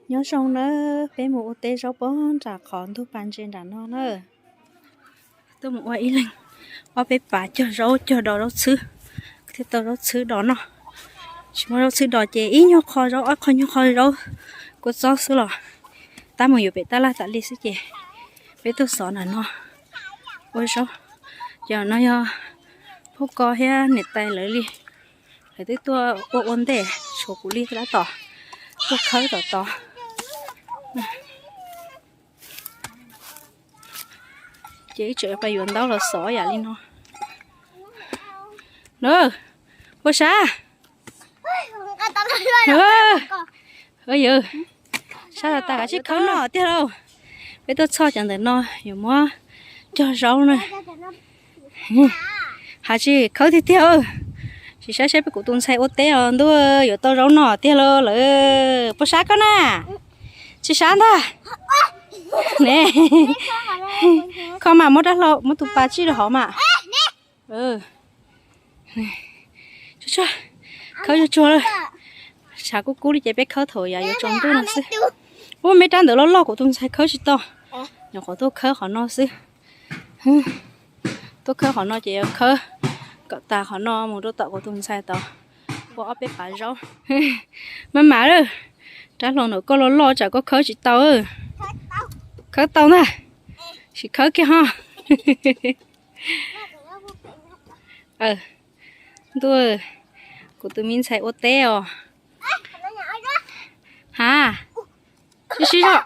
Nyob zoo nawb, peb mus ua teb zaub pob nram qhov ntug pas ntses nram no na. Tuaj mus ua ib leeg ob peb pas cog zaub cog do zaub txhwb, thiaj tau zaub txhwb do noj. Tsis muaj zaub txhwb do ces ib nyuag qho zaub ob qho nyuag qho zaub kua txob xwb los tab mus yuav pem tab laj tas li xwb ces peb tuaj xov nram no ua zaub. Ces no yog phauj ko thiab niam tais lawv li, lawv twb tuaj ua ua ntej tshuav kuv li tab tom tuaj khawb tom tod. Ces ib tsoom yuav qe yuav ntaub los xov yam li no. Na, ua sab. Yawg, sab tas tas kav tsij khawb noj tiag lauj. Peb tuaj txhoj cov ntawm no yuav muab cog zaub na. Has tsis khawb tiag tiag, tsis saib saib peb kuv tus ntxhais ua teb os ntuj, yuav tau zaub noj tiag lauj lawm. Puas sab koj na? Tsis sab ntag. Kho mas muab rab hlau muab tus pas tsij rau hauv mas. Khawb tsuag tsuag lawm. Tshav kub kub li ces peb khawb thaum yav yuav tsaus ntuj no xwb. Ub, me rab ntawd loj loj kuv tus ntxhais khawb tsis tau. Nyuam qhuav tuaj khawb qhov no xwb. Tuaj khawb qhov no ces yuav khawb kom tas qhov no mus rau tom kuv tus ntxhais tod ua ob peb pas zaub. Maj mam lawm, rab hlau ntawm koj loj loj tsam koj khawb tsis tau. Khawb tau ntag, sim khawb kiag ho. Ntuj, kuv tus me ntxhais ua teb os. Ha, sib sib zog.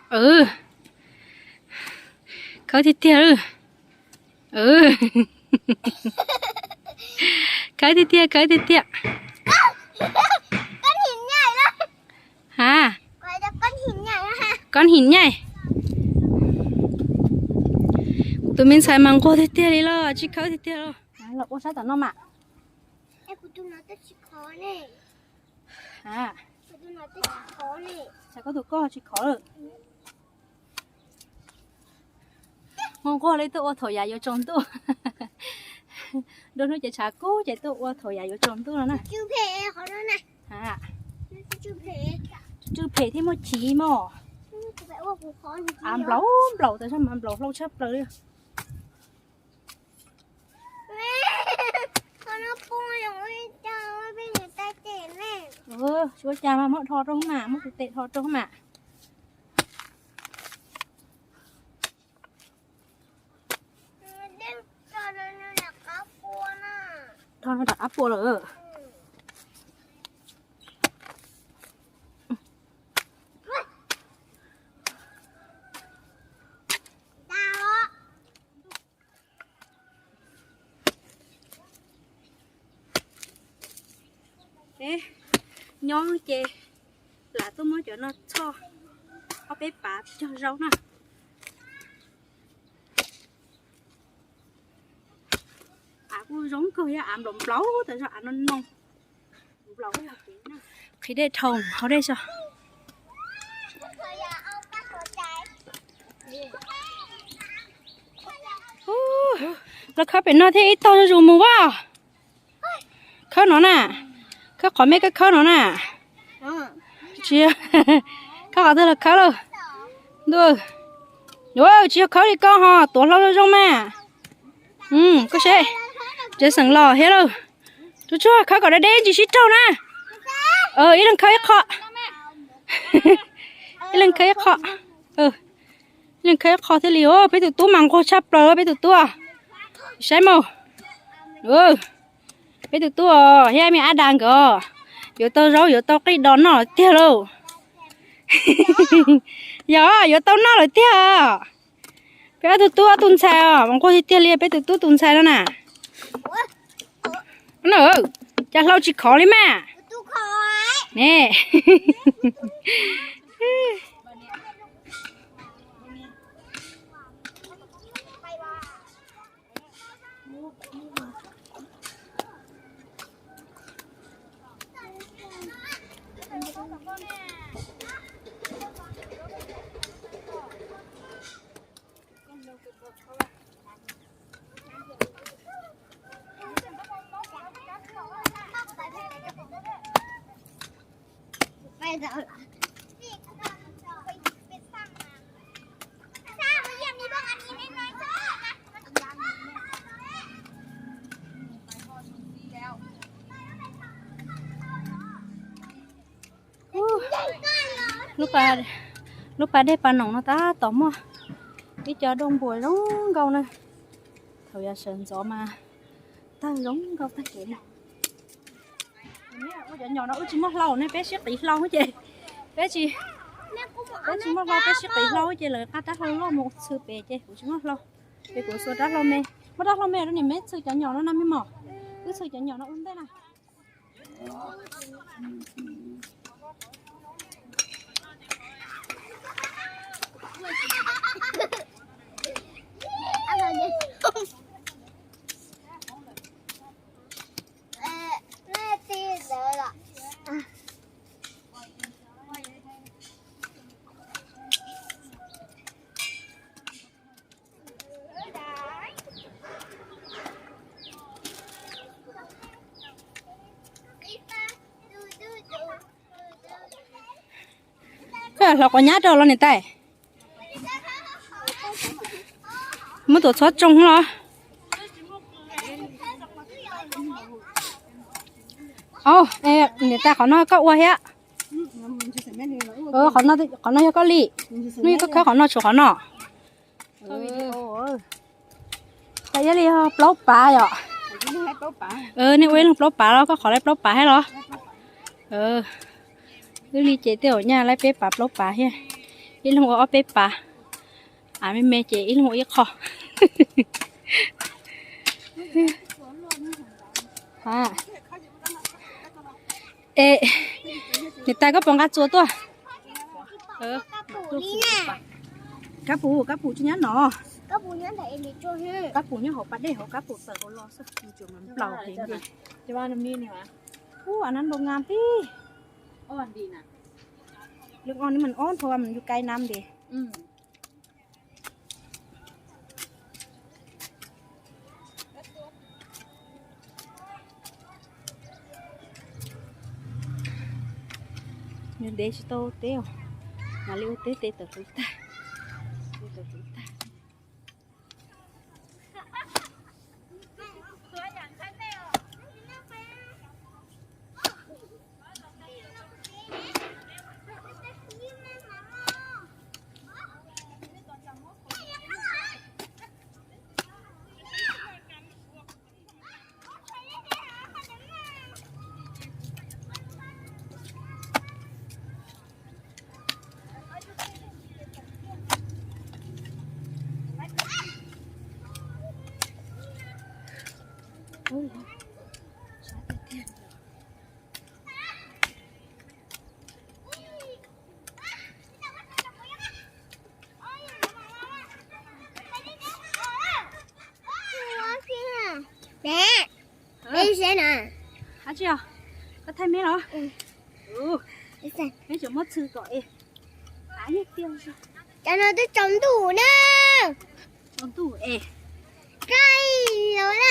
Khawb tiag tiag lawm. Khawb tiag tiag, khawb tiag tiag. Ha, kob him nyaij. Kuv tus me ntxhais mas nquag tiag tiag li los tsis khawb tiag tiag los. Los ua sab tom no mas. Koj tus koj tsis khov lawm. Nquag nquag li tuaj ua thaum yav yuav tsaus ntuj. Nruab hnub ces tshav kub ces tuaj ua thaum yav yuav tsaus ntuj no na. Tsw phem thiab muaj chiv mog. Av nplaum nplaum tas zog mas nplaum hlau tshaj plaws li. Tsis ua cas mas muab dhos rau mas, muab tus tes dhos rau mas. Dhos no rov qab pua lawm. Nyob ces lam tuaj muab cov no txhoj ob peb pav cog zaub na. Av kuj zoo kawg, yog av nplaum nplaum tas zog, av no no. Qhib dej dhau hauv dej tso. Los khawb pem no thiab ib tog zuj zus mus as. Khawb no na, khawb qhov me kawg khawb no na. Tsis, khawb qhov twg los khawb lauj. Ntuj, tsis yog khawb li koj ho, tuav hlau zoo zoo mas. Koj seb, tsev xeem los thiab lauj. Tsuag tsuag khawb kom deb deb ntsis sib raug na. Ib leeg khawb ib qho. Ib leeg khawb ib qho. Ib leeg khawb ib qho thiaj li. Peb tus tub mas nquag tshaj plaws peb tus tub. Saib mas. Peb tus tub os, thiab me ab das nkawd os, yuav tau zaub yuav tau qij do noj lawm tiag lauj. Yog, yuav tau noj lawm tiag. Peb ob tug tub ob tug ntxhais os, mas nquag tiag tiag li peb tus tub tus ntxhais no na. Cas hlau tsis khov li mas. Ne. Lub pas dej pas noom no tab tom muaj ib co dooj npuas zoo nkauj na. Thaum yav sawv ntxov mas tawg zoo nkauj tag kev li. Ua cov nyom no wb tsis muaj hlau ne, peb sib qiv hlau ces, peb tsis, peb tsis muaj hlau, peb sib qiv hlau ces lawv qab rab hlau loj mus txhw pem ces kuv tsis muaj hlau. Ces kuv xuas rab hlau me, muaj rab hlau me rau niam me txhw cov nyom no na me mom. Wb txhw cov nyom no ua ntej na. Koj hloov quav nyab rau los niam tais? Muab tuam txhob tsoo los. Niam tais, qhov no koj ua thiab. Qhov no yog koj li. Hnub koj khawb qhov no tshuav qhov no. Tau ib li plaub pav yom. Nej ua ib leeg plaub pav los koj qhov laib plaub pav thiab los? Wb li ces tej zaum nyaj laib peb pav plaub pav thiab. Ib leeg ua ob peb pav. Av me me ces ib leeg ua ib qho. Es niam tais, koj puas nqa txuas tuaj? Kab pum, kab pum tsis nyob no. Kab pum nyob hauv pas dej, hauv kab pum tawm hauv los xwb. Nplaum heev ces. Ub, a nab npau ngas tib. Lwm ob nib mas ob nthua mas yus kais nam ntes. Ntev tsis tau ua teb, mam li ua teb tes tawm hluv tag. Tes tawm hluv tag. Ab tsi os, koj thaij meb los? Meb tseem muab txhw kom es. Cov no twb tsaus ntuj na. Tsaus ntuj es. Kaij los na.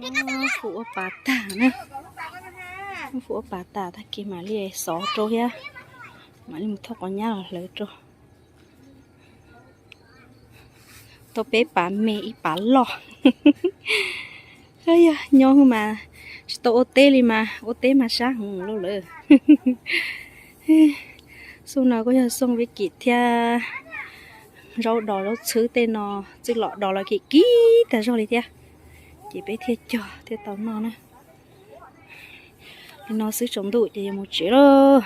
Muab fuv ua pas tag na. Muab fuv ua pas tas tag kis mam li xov rau thiab. Mam li mus thauj quav nyab los hlawv rau. Tau peb pav me ib pav loj. Yog nyob mas tsis tau ua teb li mas ua teb mas sab heev lauj lawm. Xyoo no kuj yog xyoo vij kim thiab, zaub dos zaub txhwb tej no txwj lom dos los kim kib tag zog li thiab. Ces peb thiaj cog thiaj tau noj na. Li no xwb tsaus ntuj ces yuav mus tsev lauj.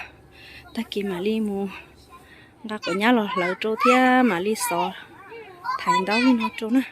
Tag kis mam li mus nqa quav nyab los hlawv rau thiab mam li xov thaiv ntaub li no rau na.